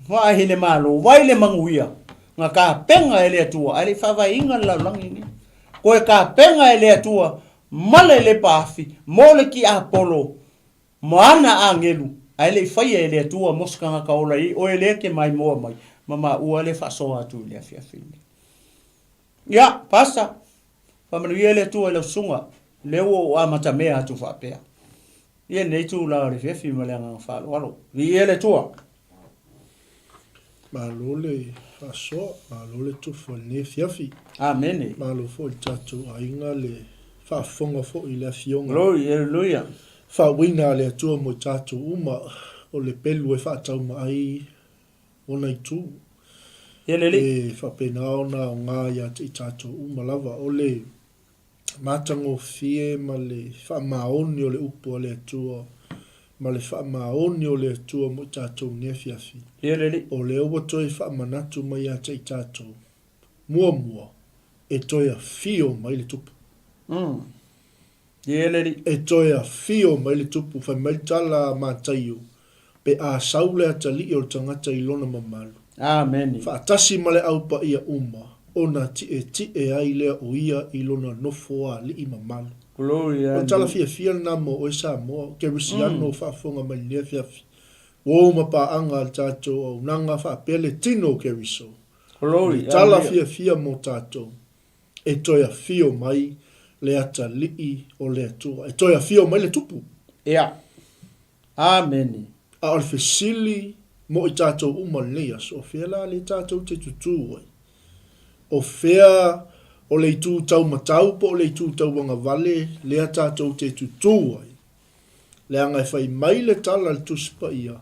Vaai le Malo, vai le manuia, na tapena e le Atua, ae le i faavaeina le lalolagi lenei. Toe tapena e le Atua ma le lepa afi mo le tiapolo ma ana agelu, ae le i faia e le Atua mo se tagata ola i oe lea e te maimoa mai ma maua le faasoa atu i le afiafi lenei. Ia, Pastor, faamanuia le Atua i lau susuga, lea ua ou amatamea atu faapea. Ia lenei itula o le afiafi ma le agaga faaaloalo. Viia le Atua! Malo le faasoa, malo le tufa i lenei afiafi. Amene. Malo foi i le tatou aiga le faafofoga foi i le afioga. Glory, hallelujah. Faauuina a le Atua mo i tatou uma, o le pelu e faatauma ai ona itu. Ia le Alii. E faapena ona aoga ia te i tatou uma lava. O le matagofie ma le faamaoni o le upu a le Atua, ma le faamaoni o le Atua mo i tatou i lenei afiafi. Ia le Alii. O lea ua toe faamanatu mai ia te i tatou, muamua, e toe afio mai le Tupu. Ie le Alii. E toe afio mai le Tupu, fai mai le tala a Mataio, pe a sau le atalii o le tagata i lona mamalu. Amene. Faatasi ma le Au Paia uma, ona tietie ai lea o ia i lona nofoalii mamalu. Glory, O le tala fiafia lena mo oe Samoa, Kerisiano o faafofoga mai lenei afiafi. Uo ma paaga a le tatou auaunaga faapea le tino o Keriso. O le tala fiafia mo tatou, e toe afio mai le atalii o le Atua. E toe afio mai le Tupu. Ia. Amene. A o le fesili mo i tatou uma lenei aso, o fea la lea tatou te tutū ai? O fea o le itu taumatau po o le itu tauagavale lea tatou te tutū ai? Leaga e fai mai le tala a le Tusi Paia,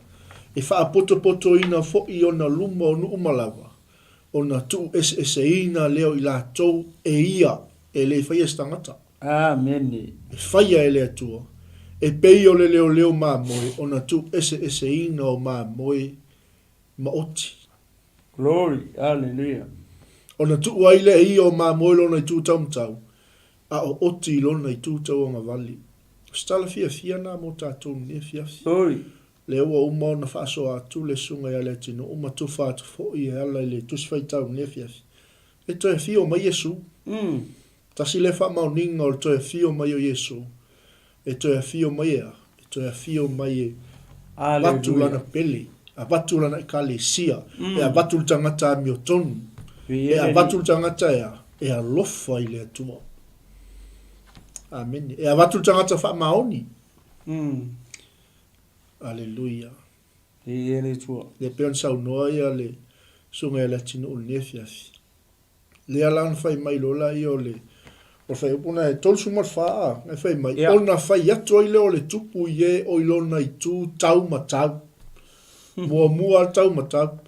e faapotopotoina foi ona luma o nuu ma lava, ona tuueseeseina lea o i latou e ia e le faia e se tagata. Amene. E faia e le Atua, e pei o le leoleo mamoe ona tuueseeseina o mamoe maoti. Glory, Hallelujah. Ona tuu ai lea e ia o mamoe lona itu taumatau, a o oti i lona itu tauagavale. O se tala fiafia lena mo tatou i lenei afiafi. Glory. Lea ua uma ona faasoa atu le Susuga ia Leatinuu ma tufa atu foi e ala i le Tusi Faitau i lenei afiafi, e toe afio mai Iesu. Tasi lea faamaoniga o le toe afio mai o Iesu, e toe afio mai e a? E toe afio mai e avatu lana pele, avatu lana ekalesia, e avatu le tagata amiotonu, e avatu le tagata e a? E alofa i le Atua. Amene. E avatu le tagata faamaoni. Aleluia. Viia le Atua. Lea pei ona saunoa ia le Susuga ia Leatinuu i lenei afiafi. Lea la na fai mai loa laia o le o le faaiupu na e 34 a, na fai mai, Ia. ona fai atu ai lea o le tupu i e o i lona itu tau matau. Muamua lava tau matau.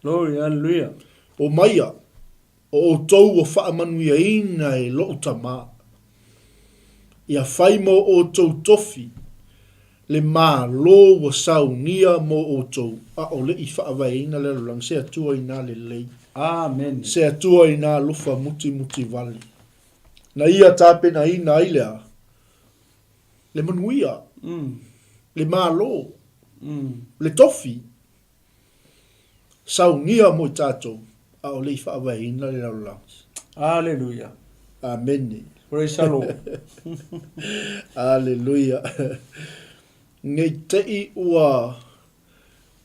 Glory, hallelujah. Omaia, o outou ua faamanuiaina e lou Tama. Ia fai mo outou tofi Le Malo ua saunia mo outou, a o le i faavaeina le lalolagi, se Atua inā lelei. Amene. Se Atua inā alofa mutimuti vale. Na Ia tapenaina ai le a? Le manuia, le Malo, le tofi. Saunia mo i tatou, a o le i faavaeina le lalolagi. Aleluia. Amene. Praise the Lord. Aleluia. Nei te i ua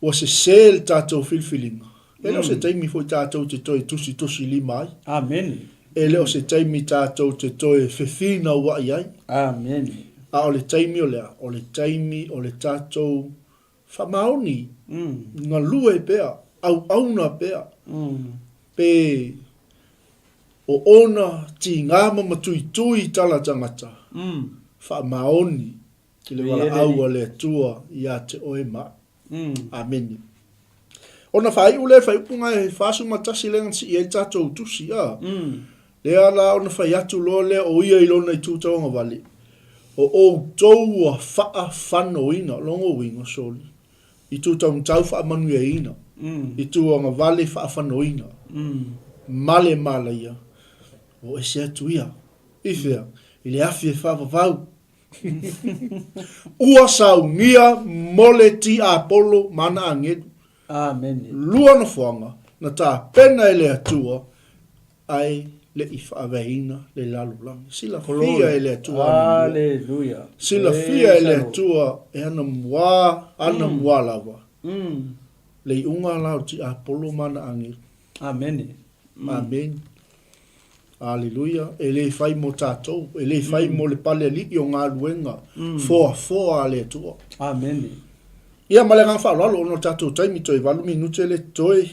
ua sesē le tatou filifiliga. E le o se taimi foi tatou te toe tusitusi lima ai. Amene. E le o se taimi tatou te toe fefinauai ai. Amene. A o le taimi o le a? O le taimi o le tatou Faamaoni, galue pea, auauna pea, pe o ona tigā ma matuitui tala tangata, faamaoni i le valaau a le Atua ia te oe ma au. Amene. Ona faaiu lea i le faaiupuga e 41 lea na sii ai le tatou tusi, a. Lea la ona fai atu loa lea o ia i lona itu tauagavale, O outou ua faafanoina, lona uiga, soli, itu taumatau faamanuiaina, itu agavale faafanoina, ma le malaia, o ese atu ia, i fea? I le afi e faavavau. Ua saunia mo le tiapolo ma ana agelu. Amene. Lua nofoaga na tapena e le Atua ae le i faavaeina le lalolagi. Silafia e le Atua ana mua. Aleluia. Silafia e le Atua e ana mua, ana mua lava. Le iuga la o le tiapolo ma ana agelu. Amene. Amene. Aleluia. E le fai mo tatou, e le fai mo le pale alii o galuega foafoa a le Atua. Amene. Ia, ma le agaga faaaloalo, ona o le tatou taimi, toe valu minute le totoe.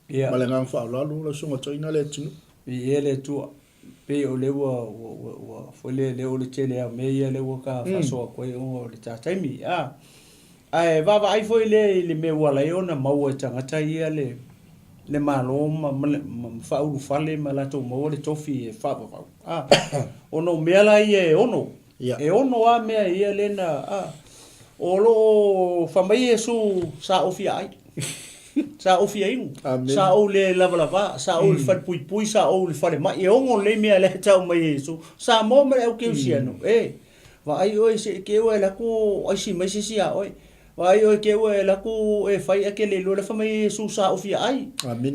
Ia. Ma le agaga faaaloalo, lau Susuga Toeaina Leatinuu. Viia le Atua. Pei o lea ua, ua, ua, ua, foi lea, lea o le tele lava o mea ia lea ua ta faasoa atu ai ona o le ta taimi, a. Ae vaavaai foi lea i le mea ua ala ai ona maua e tagata ia le, le Malo ma, ma, ma faaulufale ma latou maua le tofi e faavavau, a. Ona o mea la ia e ono. Ia. E ono lava mea ia lea na, a. O lo o fai mai Iesu sa ofi aai. Sa ou fia inu, sa ou le lavalava, sa ou i le falepuipui, sa ou i le falemai, e ono lelei mea lea e tau mai e Iesu. Samoa ma le au kerisiano, e, vaai oe se i te i ua e alu atu o aisi mai se isi ia oe. Vaai oe te i ua e alu atu e fai ae te le iloa, lea fai mai Iesu sa ou fia ai,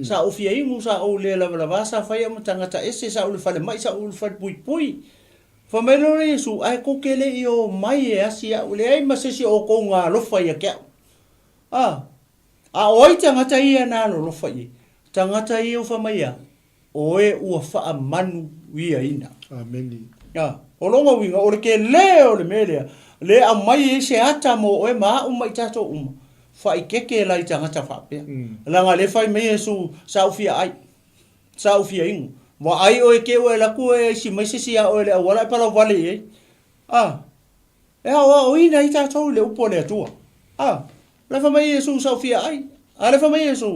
sa ou fia inu, sa ou le lavalava, sa fai au ma tagata ese, sa ou i le falemai, sa ou i le falepuipui. Fai mai loa Iesu, ae tou te le i omai e asi au, leai ma se isi o outou na alofa ia te au. A, a o ai tagata ia na alolofa i ai? Tagata ia ua fai mai ia, o e ua faamanuiaina. Ameni. A, o lona uiga, o le tele o le mea lea, le aumai ai se ata mo oe ma au ma i tatou uma, faaeteete la i tagata faapea. Leaga lea fai mai Iesu, sa ou fia ai, sa ou fia inu. Vaai oe te i ua e alu atu e aisi mai se isi ia oe i le auala e palauvale i ai. A, E aoaoina ai tatou i le upu a le Atua. A, la fai mai Iesu sa ou fia ai. A le fai mai Iesu,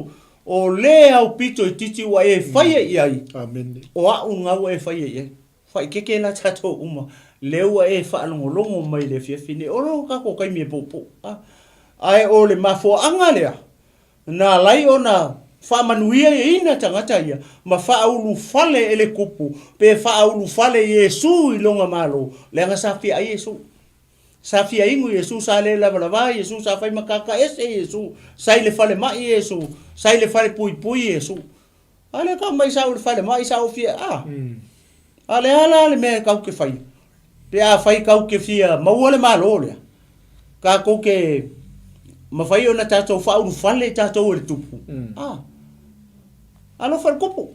o le aupito itiiti ua e faia i ai, o a'u lena ua e faia i ai. Faaeteete la tatou uma, lea ua e faalogologo mai i le afiafi nei. O lo tatou taimi e poupou. A, ae o le mafuaaga lea, Na ala ai ona faamanuiaina tagata ia ma faaulufale e le Tupu pe faaulufale Iesu i lona Malo, leaga sa fia ai Iesu. Sa fia inu Iesu, sa le lavalava Iesu, sa fai ma tagata ese Iesu, sa i le falemai Iesu, sa i le falepuipui Iesu. A lea tau mai sa ou i le falemai sa ou fia a. A le a la le mea e tau ke faia? Pe a fai tau ke fia maua le malo lea, tatou ke mafai ona tatou faaulufale i tatou e le tupu. A. Alofa i le tupu.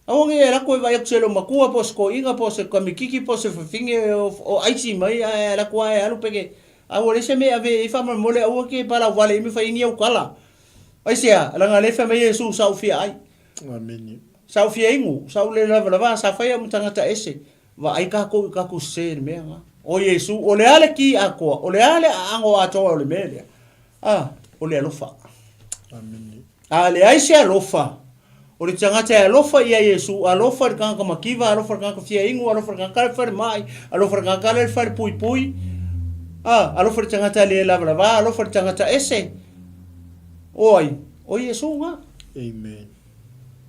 Aua ne i e alu atu e vaai atu se loomatua po o se toeaina po o se tamaititi po o se fafine o aisi mai ae alu atu lava e alu pe ke a ua leai se mea e ave i ai faamolemole aua te palauvale i ai ma fai ai ni au tala. Aisea? Leaga lea e fai mai Iesu sa ou fia ai. Amene. Sa ou fia inu, sa ou le lavalava, sa fai au ma tagata ese. Vaai tatou i tatou sese i le mea na. O Iesu, o le a le ki atoa, o le a le aano atoa o le mea lea? A, o le alofa. Amene. A leai se alofa, o le tagata e alofa ia Iesu, alofa i le tagata mativa, alofa i le tagata fia inu, alofa i le tagata le falemai, alofa i le tagata le falepuipui, a, alofa i le tagata le lavalava, alofa i le tagata ese. O ai? O Iesu na. Amen.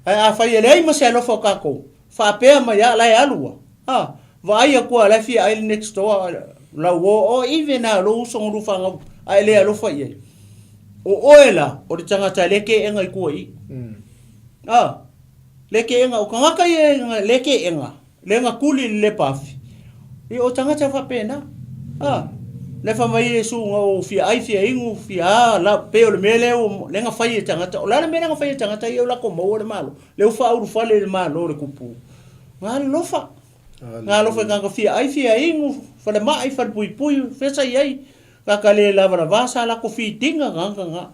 Ae afai e leai ma se alofa o tatou, faapea mai a la e alu ua. A, vaai atu a la e fia ai le next door, lau uo, o even a lou uso na lua fanau, a e le alofa i ai. O oe la, o le tagata e le keega i tua i i. A, le keega, o tagata ia e le keega, Le na kuli i le lepa afi. Ia o tagata faapena. A, le fai mai Iesu na ou fia ai, fia inu, fia a, la, pei o le mea lea ua, lea na fai e tagata. O le a le mea lea na fai e tagata ia ua latou maua le Malo? Lea ua faaulufale i le Malo le kupu. Na alofa. Na alofa i tagata fia ai, fia inu, falemai, falepuipui, fea sa i ai. Tagata le lavalava sa latou feeding-a tagata na.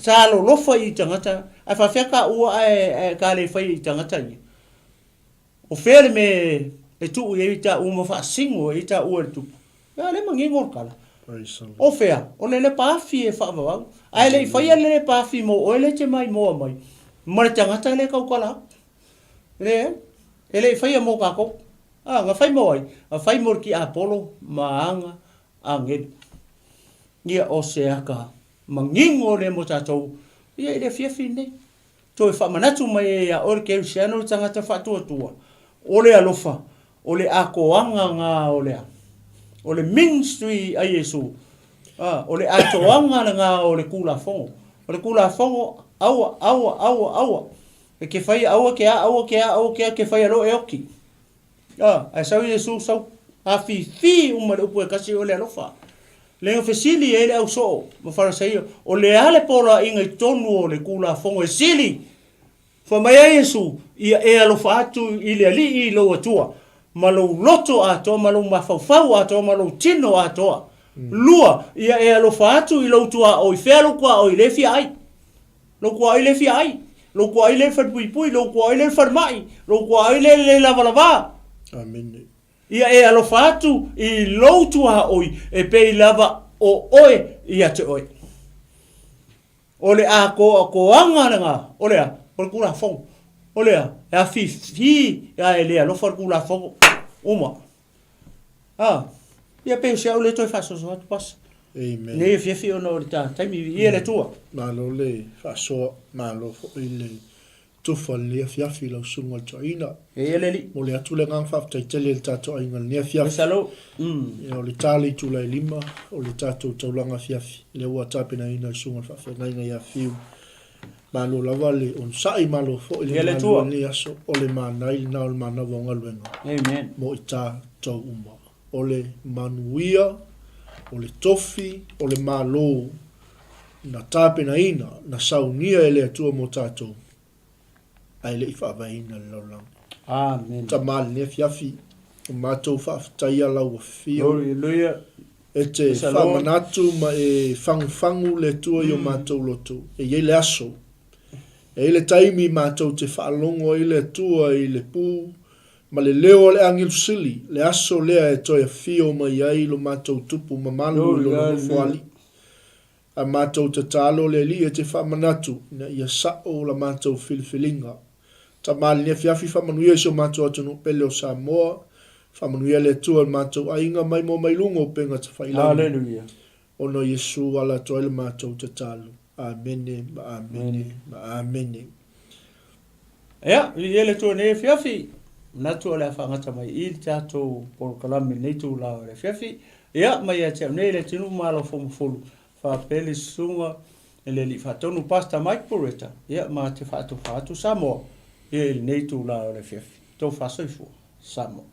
Sa alolofa i tagata, ae faafefea taua ae, ae ta le faia i tagata ia? O fea le mea e tuu i ai taua ma faasino ai taua e le tupu? Ia, lea e manino le tala. O fea? O le lepa afi e faavavau. Ae le i faia le lepa afi mo oe lea e te maimoa mai ma le tagata lea e tautala atu. Leai, e le i faia mo tatou. A, na fai mo ai? Na fai mo le tiapolo ma ana agelu. Ia, o se aka manino lea mo tatou ia i le afiafi lenei. Toe faamanatu mai ai ia oe le kerisiano le tagata faatuatua, o le alofa, o le atoaga na o le a? O le ministry a Iesu, a, o le atoaga lena o le Tulafono. O le Tulafono, aua, aua, aua, aua, e te faia, aua te a, aua te a, aua te a, te faia loa e oti. A, ae sau Iesu sau afifi uma i le upu e tasi o le alofa. Le na fesili ai le au soo ma Farasaio, o le a le poloaiga i totonu o le Tulafono e sili? Fai mai ai Iesu, Ia e alofa atu i le Alii i lou Atua, ma lou loto atoa, ma lou mafaufau atoa, ma lou tino atoa. Lua, ia e alofa atu i lou tuaoi, fea lou tuaoi le fia ai? Lou tuaoi le fia ai, lou tuaoi le falepuipui, lou tuaoi le falemai, lou tuaoi le le lavalava. Amene. Ia e alofa atu i lou tuaoi e pei lava o oe ia te oe. O le atoatoaga lena, o le a? O le Tulafono. O le a? E afifi a e le alofa le Tulafono. Uma. A, ia pei o si au lea toe faasoaso atu, Pasa. Amen. Nei afiafi ona o le ta taimi, viia le Atua. Malo le faasoa, malo foi le tufa i lenei afiafi i lau susuga i le toeaina. Viia le Alii. Momoli atu le agaga faafetai tele i le tatou aiga i lenei afiafi. Mesalo. Ia, o le ta le itula e lima o le tatou taulaga afiafi, lea ua tapenaina e le susuga i le faafeagaiga ia Fiu. Malo lava le onosai, malo foi le galulue i lenei aso, o le manai lena o le manava o galuega mo i tatou uma. O le manuia, o le tofi, o le Malo na tapenaina, na saunia e le Atua mo tatou, ae le i faavaeina le lalolagi. Amen. Tama lenei afiafi, o matou faafetaia lau afio. Hallelujah. E te faamanatu ma e fagufagu le Atua i o matou loto. E i ai le aso, e i ai le taimi matou te faalogo ai le Atua i le pu ma le leo a le agelu sili, le aso lea e toe afio mai ai lo matou tupu mamalu i lona nofoalii. A matou tatalo le Alii e te faamanatu ina ia sa'o la matou filifiliga. Tama lenei afiafi faamanuia i si o matou atunuu pele o Samoa, faamanuia le Atua i le matou aiga mai moa mai luga o upega tafailagi. Hallelujah. Ona o Iesu ala atu ai le matou tatalo. Amene ma amene ma amene. Ia, viia le Atua i lenei afiafi. Manatu o le a faagata mai i i le tatou polokalame i lenei itula o le afiafi. Ia, mai ia te au nei le atunuu ma alo fomufulu, faapea le susuga i le Alii Faatonu Pastor Mike Bureta, ia, ma te faatofa atu Samoa, ia, i lenei itula o le afiafi. Tofa soifua. Samoa.